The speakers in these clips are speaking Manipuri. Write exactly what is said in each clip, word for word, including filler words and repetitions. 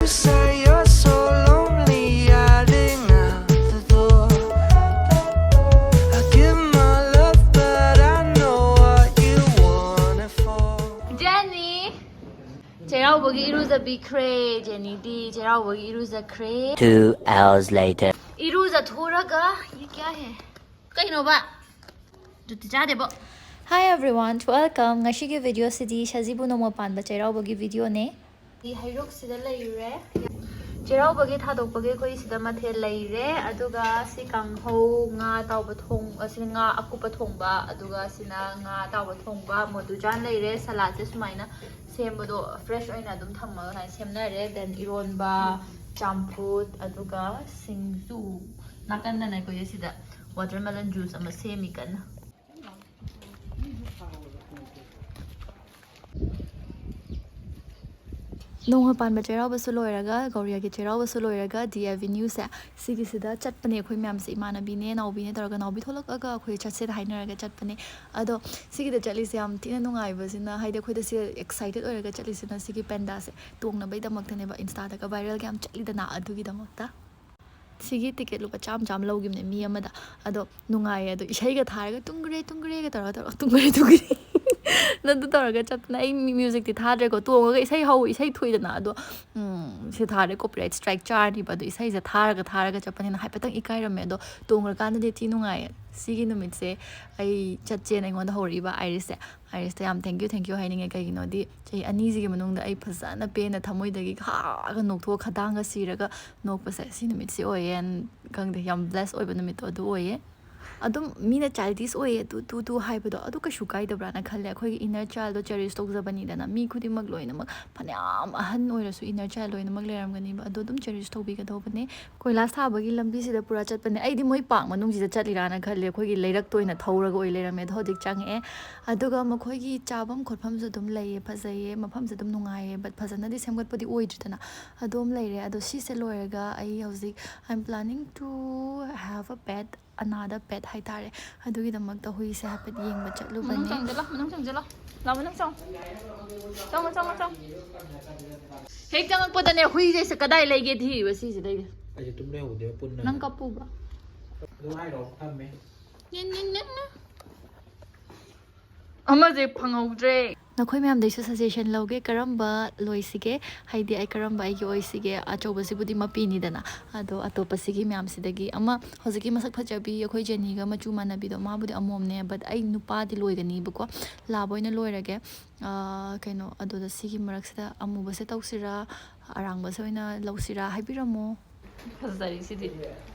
Say you're so lonely, hiding out the door. I give my love, but I know what you want it for. Jenny. ꯆꯩꯔꯥꯎꯕꯒꯤ ꯏꯔꯨꯖꯕꯤꯈ꯭ꯔꯦ ꯖꯦꯅꯤꯗꯤ꯫ ꯆꯩꯔꯥꯎꯕꯒꯤ ꯏꯔꯨꯖꯈ꯭ꯔꯦ꯫ Two hours later. ꯏꯔꯨꯖꯊꯣꯛꯔꯒ ꯌꯦ ꯀꯌꯥ ꯍꯦ? ꯀꯩꯅꯣꯕ? ꯖꯨꯇꯤ ꯆꯥꯗꯦꯕꯣ꯫ Hi everyone, welcome. ꯉꯁꯤꯒꯤ ꯚꯤꯗꯤꯑꯣꯁꯤꯗꯤ ꯁꯖꯤꯕꯨ ꯅꯣꯡꯃ ꯄꯥꯟꯕ ꯆꯩꯔꯥꯎꯕꯒꯤ ꯚꯤꯗꯤꯑꯣꯅꯦ꯫ ꯍꯩꯔꯨꯛꯁꯤꯗ ꯂꯩꯔꯦ꯫ ꯆꯩꯔꯥꯎꯕꯒꯤ ꯊꯥꯗꯣꯛꯄꯒꯤ ꯑꯩꯈꯣꯏ ꯁꯤꯗ ꯃꯊꯦꯜ ꯂꯩꯔꯦ꯫ ꯑꯗꯨꯒ ꯁꯤ ꯀꯥꯡꯍꯧ, ꯉꯥ ꯑꯇꯥꯎꯕ ꯊꯣꯡ-, ꯑꯁꯤ ꯉꯥ ꯑꯀꯨꯞꯄ ꯊꯣꯡꯕ, ꯑꯗꯨꯒ ꯁꯤꯅ ꯉꯥ ꯑꯇꯥꯎꯕ ꯊꯣꯡꯕ, ꯃꯣꯗꯨꯖꯥꯟ ꯂꯩꯔꯦ꯫ ꯁꯂꯥꯠꯁꯦ ꯁꯨꯃꯥꯏꯅ ꯁꯦꯝꯕꯗꯣ ꯐ꯭ꯔꯦꯁ ꯑꯣꯏꯅ ꯑꯗꯨꯝ ꯊꯝꯃꯒ ꯁꯨꯃꯥꯏꯅ ꯁꯦꯝꯅꯔꯦ꯫ ꯗꯦꯟ ꯏꯔꯣꯟꯕ, ꯆꯝꯐꯨꯠ, ꯑꯗꯨꯒ ꯁꯤꯡꯖꯨ꯫ ꯅꯥꯀꯟꯗꯅ ꯑꯩꯈꯣꯏꯁꯦ ꯁꯤꯗ ꯋꯥꯇꯔꯃꯦꯂꯟ ꯖꯨꯁ ꯑꯃ ꯁꯦꯝꯃꯤ ꯀꯟꯅ꯫ ꯅꯣꯡꯃ ꯄꯥꯟꯕ ꯆꯩꯔꯥꯎꯕꯁꯨ ꯂꯣꯏꯔꯒ, ꯒꯧꯔꯤꯌꯥꯒꯤ ꯆꯩꯔꯥꯎꯕꯁꯨ ꯂꯣꯏꯔꯒ, ꯗꯤ ꯑꯦꯚꯤꯅ꯭ꯌꯨꯁꯦ ꯁꯤꯒꯤꯁꯤꯗ ꯆꯠꯄꯅꯦ꯫ ꯑꯩꯈꯣꯏ ꯃꯌꯥꯝꯁꯦ, ꯏꯃꯥꯟꯅꯕꯤꯅꯦ, ꯅꯥꯎꯕꯤꯅꯦ ꯇꯧꯔꯒ, ꯅꯥꯎꯕꯤ ꯊꯣꯛꯂꯛꯑꯒ ꯑꯩꯈꯣꯏ ꯆꯠꯁꯦꯅ ꯍꯥꯏꯅꯔꯒ ꯆꯠꯄꯅꯦ꯫ ꯑꯗꯣ ꯁꯤꯒꯤꯗ ꯆꯠꯂꯤꯁꯦ ꯌꯥꯝ ꯊꯤꯅ ꯅꯨꯡꯉꯥꯏꯕꯁꯤꯅ, ꯍꯥꯏꯗꯤ ꯑꯩꯈꯣꯏꯗ ꯁꯤ ꯑꯦꯛꯁꯥꯏꯇꯦꯠ ꯑꯣꯏꯔꯒ ꯆꯠꯂꯤꯁꯤꯅ ꯁꯤꯒꯤ ꯄꯦꯟꯗꯥꯁꯦ ꯇꯣꯡꯅꯕꯩꯗꯃꯛꯇꯅꯦꯕ, ꯏꯟꯁꯇꯥꯗꯒ ꯚꯥꯏꯔꯦꯜꯒ ꯌꯥꯝ ꯆꯠꯂꯤꯗꯅ, ꯑꯗꯨꯒꯤꯗꯃꯛꯇ꯫ ꯁꯤꯒꯤ ꯇꯤꯀꯦꯠ ꯂꯨꯄꯥ ꯆꯥꯝꯃ ꯆꯥꯝꯃ ꯂꯧꯈꯤꯕꯅꯦ ꯃꯤ ꯑꯃꯗ꯫ ꯑꯗꯣ ꯅꯨꯡꯉꯥꯏꯌꯦ꯫ ꯑꯗꯣ ꯏꯁꯩꯒ ꯊꯥꯔꯒ ꯇꯨꯡꯒ꯭ꯔꯦ ꯇꯨꯡꯒ꯭ꯔꯦꯒ ꯇꯧꯔꯒ ꯇꯧꯔꯒ ꯇꯨꯡꯒ꯭ꯔꯦ ꯇꯨꯡꯒ꯭ꯔꯦ ꯅ ꯑꯗꯨ ꯇꯧꯔꯒ ꯆꯠꯄꯅ꯫ ꯑꯩ ꯃ꯭ꯌꯨꯖꯤꯛꯇꯤ ꯊꯥꯗ꯭ꯔꯦꯀꯣ꯫ ꯇꯣꯡꯉꯒ ꯏꯁꯩ ꯍꯧ ꯏꯁꯩ ꯊꯣꯛꯏꯗꯅ꯫ ꯑꯗꯣ ꯎꯝ, ꯁꯤ ꯊꯥꯔꯦ ꯀꯣꯄꯤꯔꯥꯏꯠ ꯁ꯭ꯇ꯭ꯔꯥꯏꯛ ꯆꯥꯔꯅꯤꯕ꯫ ꯑꯗꯣ ꯏꯁꯩꯁꯦ ꯊꯥꯔꯒ ꯊꯥꯔꯒ ꯆꯠꯄꯅꯤꯅ ꯍꯥꯏꯐꯦꯠꯇꯪ ꯏꯀꯥꯏꯔꯝꯃꯦ꯫ ꯑꯗꯣ ꯇꯣꯡꯉꯀꯥꯟꯗꯗꯤ ꯊꯤ ꯅꯨꯡꯉꯥꯏꯌꯦ꯫ ꯁꯤꯒꯤ ꯅꯨꯃꯤꯠꯁꯦ ꯑꯩ ꯆꯠꯁꯦꯅ ꯑꯩꯉꯣꯟꯗ ꯍꯧꯔꯛꯏꯕ ꯑꯥꯏꯔꯤꯁꯁꯦ꯫ ꯑꯥꯏꯔꯤꯁꯇ ꯌꯥꯝ thank you thank you ꯍꯥꯏꯅꯤꯡꯉꯦ꯫ ꯀꯩꯒꯤꯅꯣꯗꯤ ꯆꯍꯤ ꯑꯅꯤꯁꯤꯒꯤ ꯃꯅꯨꯡꯗ ꯑꯩ ꯐꯖꯅ ꯄꯦꯟꯅ ꯊꯃꯣꯏꯗꯒꯤ ꯈꯥꯒ ꯅꯣꯛꯊꯣꯛꯑ ꯈꯗꯥꯡꯒ ꯁꯤꯔꯒ ꯅꯣꯛꯄꯁꯦ ꯁꯤ ꯅꯨꯃꯤꯠꯁꯤ ꯑꯣꯏꯌꯦ꯫ ꯈꯪꯗꯦ, ꯌꯥꯝ ꯕ꯭ꯂꯦꯁ ꯑꯣꯏꯕ ꯅꯨꯃꯤꯠꯇꯣ ꯑꯗꯨ ꯑꯣꯏꯌꯦ꯫ ꯑꯗꯨꯝ ꯃꯤꯅ ꯆꯥꯏꯜꯗꯤꯁ ꯑꯣꯏꯌꯦ ꯑꯗꯨ ꯇꯨ ꯇꯨ ꯍꯥꯏꯕꯗꯣ ꯑꯗꯨ ꯀꯩꯁꯨ ꯀꯥꯏꯗꯕ꯭ꯔꯥꯅ ꯈꯜꯂꯦ꯫ ꯑꯩꯈꯣꯏꯒꯤ ꯏꯟꯅꯔ ꯆꯥꯏꯜꯗꯣ ꯆꯦꯔꯤꯁ ꯇꯧꯖꯕꯅꯤꯗꯅ꯫ ꯃꯤ ꯈꯨꯗꯤꯡꯃꯛ ꯂꯣꯏꯅꯃꯛ, ꯐꯅꯌꯥꯝ ꯑꯍꯟ ꯑꯣꯏꯔꯁꯨ ꯏꯟꯅꯔ ꯆꯥꯏꯜ ꯂꯣꯏꯅꯃꯛ ꯂꯩꯔꯝꯒꯅꯤꯕ꯫ ꯑꯗꯣ ꯑꯗꯨꯝ ꯆꯦꯔꯤꯁ ꯇꯧꯕꯤꯒꯗꯧꯕꯅꯦ꯫ ꯀꯣꯏꯂꯥꯁ ꯊꯥꯕꯒꯤ ꯂꯝꯕꯤꯁꯤꯗ ꯄꯨꯔꯥ ꯆꯠꯄꯅꯦ꯫ ꯑꯩꯗꯤ ꯃꯣꯏ ꯄꯥꯔꯛ ꯃꯅꯨꯡꯁꯤꯗ ꯆꯠꯂꯤꯔꯥꯅ ꯈꯜꯂꯦ꯫ ꯑꯩꯈꯣꯏꯒꯤ ꯂꯩꯔꯛꯇ ꯑꯣꯏꯅ ꯊꯧꯔꯒ ꯑꯣꯏ ꯂꯩꯔꯝꯃꯦ꯫ ꯑꯗꯣ ꯍꯧꯖꯤꯛ ꯆꯪꯉꯛꯑꯦ꯫ ꯑꯗꯨꯒ ꯃꯈꯣꯏꯒꯤ ꯆꯥꯐꯝ ꯈꯣꯠꯐꯝꯁꯨ ꯑꯗꯨꯝ ꯂꯩꯌꯦ, ꯐꯖꯩꯌꯦ, ꯃꯐꯝꯁꯨ ꯑꯗꯨꯝ ꯅꯨꯡꯉꯥꯏꯌꯦ꯫ But ꯐꯖꯅꯗꯤ ꯁꯦꯝꯒꯠꯄꯗꯤ ꯑꯣꯏꯗ꯭ꯔꯤꯗꯅ꯫ ꯑꯗꯨꯝ ꯂꯩꯔꯦ꯫ ꯑꯗꯣ ꯁꯤꯁꯦ ꯂꯣꯏꯔꯒ ꯑꯩ ꯍꯧꯖꯤꯛ I'm planning to have a pet, another pet ꯍꯥꯏꯇꯥꯔꯦ꯫ ꯑꯗꯨꯒꯤꯗꯃꯛꯇ ꯍꯨꯏꯁꯦ ꯍꯥꯏꯐꯦꯠ ꯌꯦꯡꯕ ꯃꯅꯨꯡ ꯆꯠꯂꯨꯕꯅꯦ꯫ ꯆꯪꯁꯤꯜꯂꯣ, ꯃꯅꯨꯡ ꯆꯪꯁꯤꯜꯂꯣ꯫ ꯆꯪꯉꯣ, ꯅꯪ ꯆꯪꯉꯣ꯫ ꯆꯪꯉꯣ, ꯆꯪꯉꯣ, ꯆꯪꯉꯣ꯫ ꯍꯦꯛ ꯆꯪꯉꯛꯄꯗꯅꯦ ꯍꯨꯏꯁꯦ ꯁꯤ ꯀꯗꯥꯏ ꯂꯩꯒꯦ ꯊꯤꯕ ꯁꯤꯁꯤꯗꯩꯗ꯫ ꯑꯩꯁꯦ ꯇꯨꯝ ꯂꯩꯍꯧꯗꯦꯕ ꯄꯨꯟꯅ꯫ ꯅꯪ ꯀꯞꯄꯨꯕ? ꯑꯗꯨꯝ ꯍꯥꯏꯔꯣ ꯊꯝꯃꯦ꯫ ꯅꯤꯟ, ꯅꯤꯟ, ꯅꯤꯟ, ꯅꯤꯟ꯫ ꯑꯃꯁꯦ ꯐꯪꯍꯧꯗ꯭ꯔꯦ꯫ ꯅꯈꯣꯏ ꯃꯌꯥꯝꯗꯩꯁꯨ suggestion ꯂꯧꯒꯦ, ꯀꯔꯝꯕ ꯂꯣꯏꯁꯤꯒꯦ, ꯍꯥꯏꯗꯤ ꯑꯩ ꯀꯔꯝꯕ ꯑꯩꯒꯤ ꯑꯣꯏꯁꯤꯒꯦ꯫ ꯑꯆꯧꯕꯁꯤꯕꯨꯗꯤ ꯃꯄꯤꯅꯤꯗꯅ, ꯑꯗꯣ ꯑꯇꯣꯞꯄꯁꯤꯒꯤ ꯃꯌꯥꯝꯁꯤꯗꯒꯤ ꯑꯃ ꯍꯧꯖꯤꯛꯀꯤ ꯃꯁꯛ ꯐꯖꯕꯤ ꯑꯩꯈꯣꯏ ꯖꯦꯅꯤꯒ ꯃꯆꯨ ꯃꯥꯟꯅꯕꯤꯗꯣ, ꯃꯥꯕꯨꯗꯤ ꯑꯃꯣꯝꯅꯦ, but ꯑꯩ ꯅꯨꯄꯥꯗꯤ ꯂꯣꯏꯒꯅꯤꯕꯀꯣ, ꯂꯥꯕ ꯑꯣꯏꯅ ꯂꯣꯏꯔꯒꯦ꯫ ꯑꯥ, ꯀꯩꯅꯣ, ꯑꯗꯨꯗ ꯁꯤꯒꯤ ꯃꯔꯛꯁꯤꯗ ꯑꯃꯨꯕꯁꯦ ꯇꯧꯁꯤꯔꯥ, ꯑꯔꯥꯡꯕꯁꯦ ꯑꯣꯏꯅ ꯂꯧꯁꯤꯔꯥ ꯍꯥꯏꯕꯤꯔꯝꯃꯣ꯫ ꯐꯖꯔꯤꯁꯤꯗꯤ꯫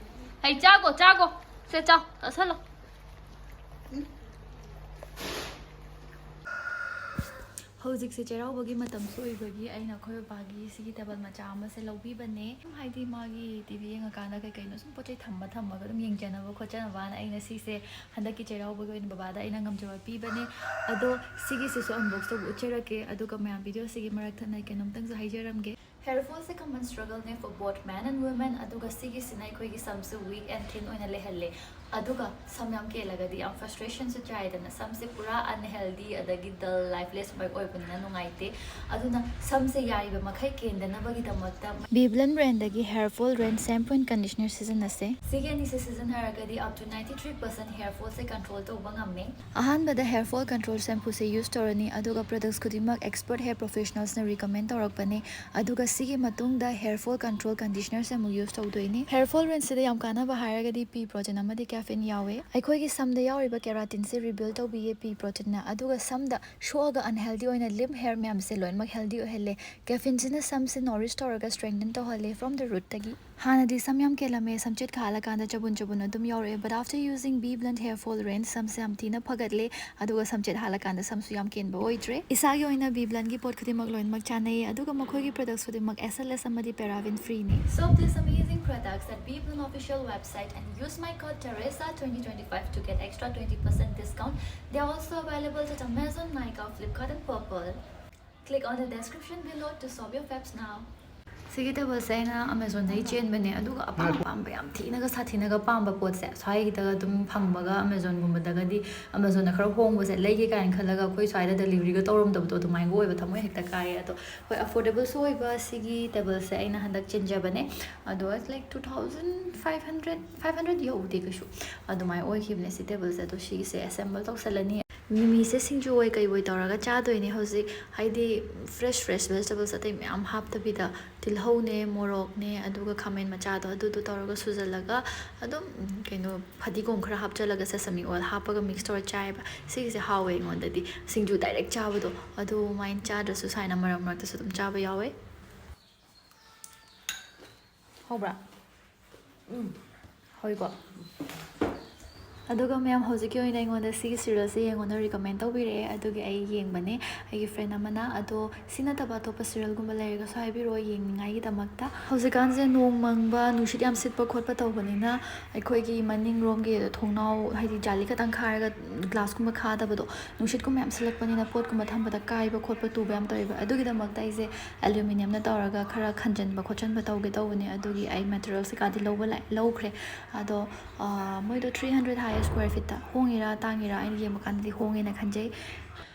ꯍꯩ, ꯆꯥꯒꯣ, ꯆꯥꯒꯣ꯫ ꯁꯦ, ꯆꯥꯎ, ꯆꯥꯁꯜꯂꯣ꯫ ꯍꯧꯖꯤꯛꯁꯦ ꯆꯩꯔꯥꯎꯕꯒꯤ ꯃꯇꯝꯁꯨ ꯑꯣꯏꯕꯒꯤ ꯑꯩꯅ ꯑꯩꯈꯣꯏ ꯕꯕꯥꯒꯤ ꯁꯤꯒꯤ table ꯃꯆꯥ ꯑꯃꯁꯦ ꯂꯧꯕꯤꯕꯅꯦ꯫ ꯁꯨꯝ ꯍꯥꯏꯗꯤ ꯃꯥꯒꯤ ꯇꯤ ꯚꯤ ꯌꯦꯡꯉꯀꯥꯟꯗ ꯀꯩ ꯀꯩꯅꯣ ꯁꯨꯝ ꯄꯣꯠ ꯆꯩ ꯊꯝꯕ ꯊꯝꯃꯒ ꯑꯗꯨꯝ ꯌꯦꯡꯖꯅꯕ ꯈꯣꯠꯆꯅꯕꯅ ꯑꯩꯅ ꯁꯤꯁꯦ ꯍꯟꯗꯛꯀꯤ ꯆꯩꯔꯥꯎꯕꯒꯤ ꯑꯣꯏꯅ ꯕꯕꯥꯗ ꯑꯩꯅ ꯉꯝꯖꯕ ꯄꯤꯕꯅꯦ꯫ ꯑꯗꯣ ꯁꯤꯒꯤꯁꯤꯁꯨ unbox ꯇꯧꯕ ꯎꯠꯆꯔꯛꯀꯦ꯫ ꯑꯗꯨꯒ ꯃꯌꯥꯝ video ꯁꯤꯒꯤ ꯃꯔꯛ ꯊꯠꯅ ꯀꯩꯅꯣꯝꯇꯪꯁꯨ ꯍꯥꯏꯖꯔꯝꯒꯦ꯫ Hair fallꯁꯦ common struggleꯅꯦ for both men and women꯫ ꯑꯗꯨꯒ ꯁꯤꯒꯤꯁꯤꯅ ꯑꯩꯈꯣꯏꯒꯤ ꯁꯝꯁꯦ weak and thin ꯑꯣꯏꯅ ꯂꯩꯍꯜꯂꯦ꯫ ꯑꯗꯨꯒ ꯁꯝ ꯌꯥꯝ ꯀꯦꯜꯂꯒꯗꯤ ꯌꯥꯝ frustrationꯁꯨ ꯆꯥꯏꯗꯅ, ꯁꯝꯁꯦ ꯄꯨꯔꯥ unhealthy ꯑꯗꯒꯤ dull, lifeless vibe ꯑꯣꯏꯕꯅꯤꯅ ꯅꯨꯡꯉꯥꯏꯇꯦ꯫ ꯑꯗꯨꯅ ꯁꯝꯁꯦ ꯌꯥꯔꯤꯕ ꯃꯈꯩ ꯀꯦꯟꯗꯅꯕꯒꯤꯗꯃꯛꯇ Bee Blend brandꯗꯒꯤ hair fall rent shampoo and conditioner ꯁꯤꯖꯤꯟꯅꯁꯦ꯫ ꯁꯤꯒꯤ ꯑꯅꯤꯁꯦ ꯁꯤꯖꯤꯟꯅꯔꯒꯗꯤ up to ninety three percent hair fallꯁꯦ control ꯇꯧꯕ ꯉꯝꯃꯦ꯫ ꯑꯍꯥꯟꯕꯗ hair fall control shampooꯁꯦ use ꯇꯧꯔꯅꯤ, ꯑꯗꯨꯒ products ꯈꯨꯗꯤꯡꯃꯛ expert hair professionalsꯅ recommend ꯇꯧꯔꯛꯄꯅꯦ꯫ ꯑꯗꯨꯒ ꯁꯤꯒꯤ ꯃꯇꯨꯡꯗ hair fall control conditionerꯁꯦ ꯑꯃꯨꯛ use ꯇꯧꯗꯣꯏꯅꯤ꯫ Hair fall rentꯁꯤꯗ ꯌꯥꯝ ꯀꯥꯟꯅꯕ ꯍꯥꯏꯔꯒꯗꯤ pea protein ꯑꯃꯗꯤ caffeine ꯌꯥꯎꯋꯦ꯫ ꯑꯩꯈꯣꯏꯒꯤ ꯁꯝꯗ ꯌꯥꯎꯔꯤꯕ keratinꯁꯦ rebuild ꯇꯧꯕꯤꯌꯦ pea proteinꯅ, ꯑꯗꯨꯒ ꯁꯝꯗ ꯁꯣꯛꯑꯒ unhealthy ꯑꯣꯏꯅ limp hair ꯃꯌꯥꯝꯁꯦ ꯂꯣꯏꯅꯃꯛ healthy ꯑꯣꯏꯍꯜꯂꯦ꯫ Caffeineꯁꯤꯅ ꯁꯝꯁꯦ nourish ꯇꯧꯔꯒ strengthen ꯇꯧꯍꯜꯂꯦ from the rootꯇꯒꯤ꯫ ꯍꯥꯟꯅꯗꯤ ꯁꯝ ꯌꯥꯝ ꯀꯦꯜꯂꯝꯃꯦ, ꯁꯝꯆꯦꯠ ꯍꯥꯜꯂꯀꯥꯟꯗ ꯆꯕꯨꯟ ꯆꯕꯨꯟ ꯑꯗꯨꯝ ꯌꯥꯎꯔꯛꯑꯦ, but after using Bee Blend hair fall rent ꯁꯝꯁꯦ ꯌꯥꯝ ꯊꯤꯅ ꯐꯒꯠꯂꯦ, ꯑꯗꯨꯒ ꯁꯝꯆꯦꯠ ꯍꯥꯜꯂꯀꯥꯟꯗ ꯁꯝꯁꯨ ꯌꯥꯝ ꯀꯦꯟꯕ ꯑꯣꯏꯗ꯭ꯔꯦ꯫ ꯏꯁꯥꯒꯤ ꯑꯣꯏꯅ Bee Blendꯒꯤ ꯄꯣꯠ ꯈꯨꯗꯤꯡꯃꯛ ꯂꯣꯏꯅꯃꯛ ꯆꯥꯅꯩ, ꯑꯗꯨꯒ ꯃꯈꯣꯏꯒꯤ products ꯈꯨꯗꯤꯡꯃꯛ S L S ꯑꯃꯗꯤ paraben freeꯅꯤ꯫ Shop these amazing products at Bee Blend official website and use my code Teresa twenty twenty-five to get extra twenty percent discount. They are also available at Amazon, Nykaa, Flipkart and Purplle. Click on the description below to shop your faves now. ꯁꯤꯒꯤ ꯇꯦꯕꯜꯁꯦ ꯑꯩꯅ ꯑꯃꯥꯖꯣꯟꯗꯒꯤ ꯆꯦꯟꯕꯅꯦ, ꯑꯗꯨꯒ ꯑꯄꯥꯝ ꯑꯄꯥꯝꯕ ꯌꯥꯝ ꯊꯤꯅꯒ ꯁꯥꯊꯤꯅꯒ ꯄꯥꯝꯕ ꯄꯣꯠꯁꯦ ꯁ꯭ꯋꯥꯏꯒꯤꯗꯒ ꯑꯗꯨꯝ ꯐꯪꯕꯒ ꯑꯃꯥꯖꯣꯟꯒꯨꯝꯕꯗꯒꯗꯤ, ꯑꯃꯥꯖꯣꯟꯗ ꯈꯔ ꯍꯣꯡꯕꯁꯦ ꯂꯩꯒꯦ ꯀꯥꯏꯅ ꯈꯜꯂꯒ ꯑꯩꯈꯣꯏ ꯁ꯭ꯋꯥꯏꯗ ꯗꯦꯂꯤꯚꯔꯤꯒ ꯇꯧꯔꯝꯗꯕꯗꯣ ꯑꯗꯨꯃꯥꯏꯅꯒ ꯑꯣꯏꯕ, ꯊꯃꯣꯏ ꯍꯦꯛꯇ ꯀꯥꯏꯌꯦ꯫ ꯑꯗꯣ ꯍꯣꯏ, ꯑꯐꯣꯔꯗꯦꯕꯜꯁꯨ ꯑꯣꯏꯕ ꯁꯤꯒꯤ ꯇꯦꯕꯜꯁꯦ ꯑꯩꯅ ꯍꯟꯗꯛ ꯆꯦꯟꯖꯕꯅꯦ꯫ ꯑꯗꯣ it's like two thousand five hundred, five hundred ꯌꯧꯗꯦ ꯀꯩꯁꯨ, ꯑꯗꯨꯃꯥꯏꯅ ꯑꯣꯏꯈꯤꯕꯅꯦ ꯁꯤ ꯇꯦꯕꯜꯁꯦ꯫ ꯑꯗꯣ ꯁꯤꯒꯤꯁꯦ ꯑꯦꯁꯦꯝꯕꯜ ꯇꯧꯁꯜꯂꯅꯤ꯫ ꯃꯤꯃꯤꯁꯦ ꯁꯤꯡꯖꯨ ꯑꯣꯏ ꯀꯩ ꯑꯣꯏ ꯇꯧꯔꯒ ꯆꯥꯗꯣꯏꯅꯦ ꯍꯧꯖꯤꯛ꯫ ꯍꯥꯏꯗꯤ fresh fresh vegetables ꯑꯇꯩ ꯃꯌꯥꯝ ꯍꯥꯞꯇꯕꯤꯗ, ꯇꯤꯜꯍꯧꯅꯦ, ꯃꯣꯔꯣꯛꯅꯦ, ꯑꯗꯨꯒ ꯈꯥꯃꯦꯟ ꯃꯆꯥꯗꯣ ꯑꯗꯨꯗꯣ ꯇꯧꯔꯒ ꯁꯨꯖꯜꯂꯒ ꯑꯗꯨꯝ, ꯎꯝ, ꯀꯩꯅꯣ, ꯐꯗꯤꯒꯣꯝ ꯈꯔ ꯍꯥꯞꯆꯜꯂꯒ sesame oil ꯍꯥꯞꯄꯒ mix ꯇꯧꯔ ꯆꯥꯏꯌꯦꯕ꯫ ꯁꯤꯒꯤꯁꯦ ꯍꯥꯎꯋꯦ ꯑꯩꯉꯣꯟꯗꯗꯤ꯫ ꯁꯤꯡꯖꯨ direct ꯆꯥꯕꯗꯣ ꯑꯗꯨꯃꯥꯏꯅ ꯆꯥꯗ꯭ꯔꯁꯨ ꯁꯥꯏꯅ ꯃꯔꯛ ꯃꯔꯛꯇꯁꯨ ꯑꯗꯨꯝ ꯆꯥꯕ ꯌꯥꯎꯋꯦ꯫ ꯍꯧꯕ꯭ꯔꯥ? ꯎꯝ꯫ ꯍꯣꯏꯀꯣ꯫ ꯑꯗꯨꯒ ꯃꯌꯥꯝ, ꯍꯧꯖꯤꯛꯀꯤ ꯑꯣꯏꯅ ꯑꯩꯉꯣꯟꯗ ꯁꯤꯒꯤ ꯁꯤꯔꯤꯌꯦꯜꯁꯦ ꯌꯦꯡꯉꯣꯅ recommend ꯇꯧꯕꯤꯔꯛꯑꯦ, ꯑꯗꯨꯒꯤ ꯑꯩ ꯌꯦꯡꯕꯅꯦ ꯑꯩꯒꯤ friend ꯑꯃꯅ꯫ ꯑꯗꯣ ꯁꯤ ꯅꯠꯇꯕ ꯑꯇꯣꯞꯄ ꯁꯤꯔꯤꯌꯦꯜꯒꯨꯝꯕ ꯂꯩꯔꯒꯁꯨ ꯍꯥꯏꯕꯤꯔꯛꯑꯣ ꯌꯦꯡꯅꯤꯡꯉꯥꯏꯒꯤꯗꯃꯛꯇ꯫ ꯍꯧꯖꯤꯛꯀꯥꯟꯁꯦ ꯅꯣꯡ ꯃꯪꯕ, ꯅꯨꯡꯁꯤꯠ ꯌꯥꯝ ꯁꯤꯠꯄ ꯈꯣꯠꯄ ꯇꯧꯕꯅꯤꯅ ꯑꯩꯈꯣꯏꯒꯤ ꯃꯅꯤꯡꯔꯣꯝꯒꯤ ꯊꯣꯡꯅꯥꯎ, ꯍꯥꯏꯗꯤ ꯖꯥꯂꯤ ꯈꯛꯇꯪ ꯈꯥꯔꯒ glassꯀꯨꯝꯕ ꯈꯥꯗꯕꯗꯣ, ꯅꯨꯡꯁꯤꯠꯀꯨꯝꯕ ꯌꯥꯝ ꯁꯤꯜꯂꯛꯄꯅꯤꯅ ꯄꯣꯠꯀꯨꯝꯕ ꯊꯝꯕꯗ ꯀꯥꯏꯕ ꯈꯣꯠꯄ ꯇꯨꯕ ꯌꯥꯝ ꯇꯧꯋꯦꯕ꯫ ꯑꯗꯨꯒꯤꯗꯃꯛꯇ ꯑꯩꯁꯦ aluminiumꯅ ꯇꯧꯔꯒ ꯈꯔ ꯈꯟꯖꯟꯕ ꯈꯣꯠꯆꯟꯕ ꯇꯧꯒꯦ ꯇꯧꯕꯅꯦ꯫ ꯑꯗꯨꯒꯤ ꯑꯩ materials ꯀꯩꯀꯥꯗꯤ ꯂꯧꯕ ꯂꯥꯛ-, ꯂꯧꯈ꯭ꯔꯦ꯫ ꯑꯗꯣ, ꯑ, ꯃꯣꯏꯗꯣ three hundred ꯍꯥꯏꯌꯦ square feetꯇ꯫ ꯍꯣꯡꯉꯤꯔꯥ ꯇꯥꯡꯉꯤꯔꯥ? ꯑꯩꯅ ꯌꯦꯡꯕ ꯀꯥꯟꯗꯗꯤ ꯍꯣꯡꯉꯦꯅ ꯈꯟꯖꯩ꯫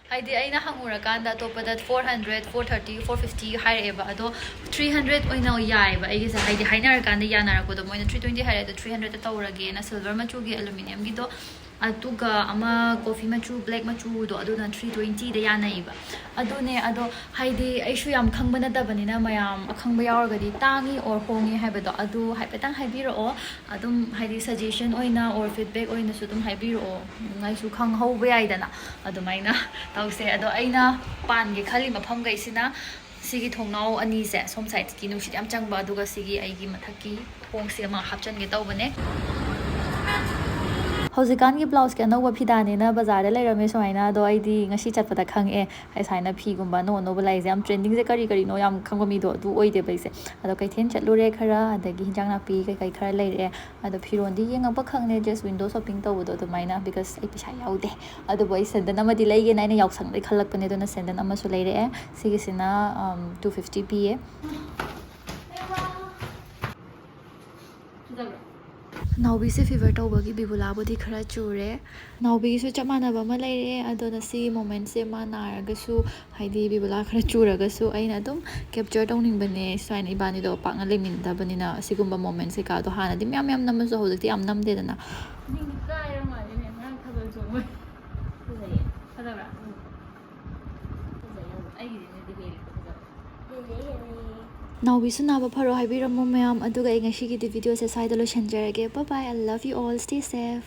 ꯍꯥꯏꯗꯤ ꯑꯩꯅ ꯍꯪꯉꯨꯔꯀꯥꯟꯗ ꯑꯇꯣꯞꯄꯗ four hundred, four thirty, four fifty ꯍꯥꯏꯔꯛꯑꯦꯕ꯫ ꯑꯗꯣ three hundred ꯑꯣꯏꯅ ꯌꯥꯏꯑꯕ ꯑꯩꯒꯤꯁꯦ꯫ ꯍꯥꯏꯗꯤ ꯍꯥꯏꯅꯔꯀꯥꯟꯗ ꯌꯥꯅꯔꯛꯄꯗꯣ, ꯃꯣꯏꯅ three twenty ꯍꯥꯏꯔꯛꯑꯦ, ꯑꯗꯣ three hundredꯇ ꯇꯧꯔꯒꯦꯅ silver ꯃꯆꯨꯒꯤ aluminiumꯒꯤꯗꯣ, ꯑꯗꯨꯒ ꯑꯃ coffee ꯃꯆꯨ, black ꯃꯆꯨꯗꯣ, ꯑꯗꯨꯅ three twentyꯗ ꯌꯥꯅꯩꯌꯦꯕ꯫ ꯑꯗꯨꯅꯦ, ꯑꯗꯣ ꯍꯥꯏꯗꯤ ꯑꯩꯁꯨ ꯌꯥꯝ ꯈꯪꯕ ꯅꯠꯇꯕꯅꯤꯅ ꯃꯌꯥꯝ ꯑꯈꯪꯕ ꯌꯥꯎꯔꯒꯗꯤ ꯇꯥꯡꯉꯤ or ꯍꯣꯡꯉꯤ ꯍꯥꯏꯕꯗꯣ ꯑꯗꯨ ꯍꯥꯏꯐꯦꯠꯇꯪ ꯍꯥꯏꯕꯤꯔꯛꯑꯣ꯫ ꯑꯗꯨꯝ ꯍꯥꯏꯗꯤ suggestion ꯑꯣꯏꯅ or feedback ꯑꯣꯏꯅꯁꯨ ꯑꯗꯨꯝ ꯍꯥꯏꯕꯤꯔꯛꯑꯣ, ꯑꯩꯁꯨ ꯈꯪꯍꯧꯕ ꯌꯥꯏꯗꯅ꯫ ꯑꯗꯨꯃꯥꯏꯅ ꯇꯧꯁꯦ꯫ ꯑꯗꯣ ꯑꯩꯅ ꯄꯥꯟꯒꯦ ꯈꯜꯂꯤ ꯃꯐꯝꯈꯩꯁꯤꯅ ꯁꯤꯒꯤ ꯊꯣꯡꯅꯥꯎ ꯑꯅꯤꯁꯦ, ꯁꯣꯝ sideꯀꯤ ꯅꯨꯡꯁꯤꯠ ꯌꯥꯝ ꯆꯪꯕ, ꯑꯗꯨꯒ ꯁꯤꯒꯤ ꯑꯩꯒꯤ ꯃꯊꯛꯀꯤ ꯊꯣꯡꯁꯦ ꯑꯃ ꯍꯥꯞꯆꯤꯟꯒꯦ ꯇꯧꯕꯅꯦ꯫ ꯍꯧꯖꯤꯛꯀꯥꯟꯒꯤ blouseꯀꯤ ꯑꯅꯧꯕ ꯐꯤꯗꯥꯅꯦꯅ ꯕꯖꯥꯔꯗ ꯂꯩꯔꯝꯃꯦ ꯁꯨꯃꯥꯏꯅ, ꯑꯗꯣ ꯑꯩꯗꯤ ꯉꯁꯤ ꯆꯠꯄꯗ ꯈꯪꯉꯛꯑꯦ꯫ ꯑꯩ ꯁꯨꯃꯥꯏꯅ ꯐꯤꯒꯨꯝꯕ ꯑꯅꯧ ꯑꯅꯧꯕ ꯂꯥꯛꯏꯁꯦ, ꯌꯥꯝ trendingꯁꯦ ꯀꯔꯤ ꯀꯔꯤꯅꯣ ꯌꯥꯝ ꯈꯪꯕ ꯃꯤꯗꯣ ꯑꯗꯨ ꯑꯣꯏꯗꯦꯕ ꯑꯩꯁꯦ꯫ ꯑꯗꯣ ꯀꯩꯊꯦꯜ ꯆꯠꯂꯨꯔꯦ ꯈꯔ, ꯑꯗꯒꯤ ꯍꯤꯟꯖꯥꯡ ꯅꯥꯄꯤ ꯀꯩꯀꯩ ꯈꯔ ꯂꯩꯔꯛꯑꯦ꯫ ꯑꯗꯣ ꯐꯤꯔꯣꯟꯗꯤ ꯌꯦꯡꯉꯛꯄ ꯈꯪꯅꯦ, just window shopping ꯇꯧꯕꯗꯣ ꯑꯗꯨꯃꯥꯏꯅ, because ꯑꯩ ꯄꯩꯁꯥ ꯌꯥꯎꯗꯦ꯫ ꯑꯗꯨꯕꯨ ꯑꯩ sandal ꯑꯃꯗꯤ ꯂꯩꯒꯦꯅ ꯑꯩꯅ ꯌꯥꯎꯁꯪꯗꯩ ꯈꯜꯂꯛꯄꯅꯦ, ꯑꯗꯨꯅ sandal ꯑꯃꯁꯨ ꯂꯩꯔꯛꯑꯦ꯫ ꯁꯤꯒꯤꯁꯤꯅ, um, two fifty ꯄꯤꯌꯦ꯫ ꯅꯥꯎꯕꯤꯁꯦ fever ꯇꯧꯕꯒꯤ ꯕꯤꯕꯨꯂꯥꯕꯨꯗꯤ ꯈꯔ ꯆꯨꯔꯦ꯫ ꯅꯥꯎꯕꯤꯒꯤꯁꯨ ꯆꯞ ꯃꯥꯟꯅꯕ ꯑꯃ ꯂꯩꯔꯦ꯫ ꯑꯗꯨꯅ ꯁꯤꯒꯤ momentꯁꯦ ꯃꯥ ꯅꯥꯔꯒꯁꯨ, ꯍꯥꯏꯗꯤ ꯕꯤꯕꯨꯂꯥ ꯈꯔ ꯆꯨꯔꯒꯁꯨ, ꯑꯩꯅ ꯑꯗꯨꯝ capture ꯇꯧꯅꯤꯡꯕꯅꯦ꯫ ꯁꯨꯃꯥꯏꯅ ꯏꯕꯥꯅꯤꯗꯣ ꯄꯥꯛꯅ ꯂꯩꯃꯤꯟꯅꯗꯕꯅꯤꯅ ꯑꯁꯤꯒꯨꯝꯕ moments ꯀꯩꯀꯥꯗꯣ ꯍꯥꯟꯅꯗꯤ ꯃꯌꯥꯝ ꯃꯌꯥꯝ ꯅꯝꯃꯁꯨ ꯍꯧꯖꯤꯛꯇꯤ ꯌꯥꯝ ꯅꯝꯗꯦꯗꯅ꯫ ꯅꯤꯡꯗꯤ ꯀꯥꯏꯔ ꯃꯥꯜꯂꯦꯅꯦ ꯉꯔꯥꯡ ꯊꯥꯕꯜ ꯆꯣꯡꯕꯩ꯫ ꯐꯖꯩꯌꯦ꯫ ꯐꯖꯕ꯭ꯔꯥ? ꯎꯝ꯫ ꯐꯖꯩ ꯌꯥꯝꯅ꯫ ꯑꯩꯒꯤꯗꯤꯅꯦꯗꯤ ꯍꯦꯜꯂꯦꯀꯣ ꯐꯖꯕ꯫ ꯍꯦꯜꯂꯦ, ꯍꯦꯜꯂꯦ꯫ ꯅꯥꯎꯕꯤꯁꯨ ꯅꯥꯕ ꯐꯔꯣ ꯍꯥꯏꯕꯤꯔꯝꯃꯣ ꯃꯌꯥꯝ꯫ ꯑꯗꯨꯒ ꯑꯩ ꯉꯁꯤꯒꯤꯗꯤ videoꯁꯦ ꯁ꯭ꯋꯥꯏꯗ ꯂꯣꯏꯁꯤꯟꯖꯔꯒꯦ꯫ Bye bye, I love you all, stay safe꯫